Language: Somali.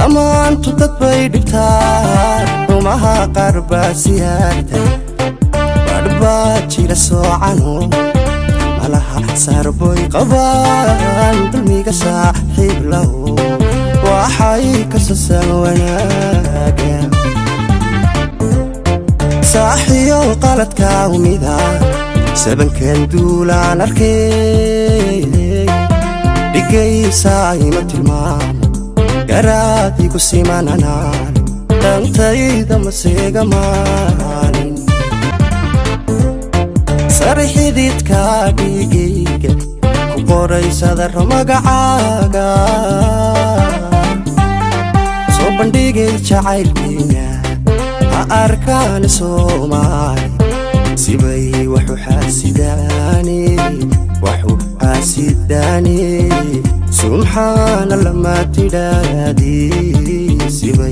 Samaantu dad bay dhibtaa, rumaha qaar baa siyaarta, badhbaa jira soocano malaha saarboy qabaan. Dulmiga saaxiib lahu waxay ka sasaan wanaaga, saaxiyow qaladka umida sabankan duulaan arkay. Dhigaysaa ima tilmaamo garaad igu simananaan, dantayda maseega maalin. Sare xididka dhigayga ku qoray sadaro magacaaga, soo bandhigay jacaylkiina ha arkaan Soomaali. Sibay waxu xaasidaani, waxu xaasidaani, subxaana lama tidhaadi sibay.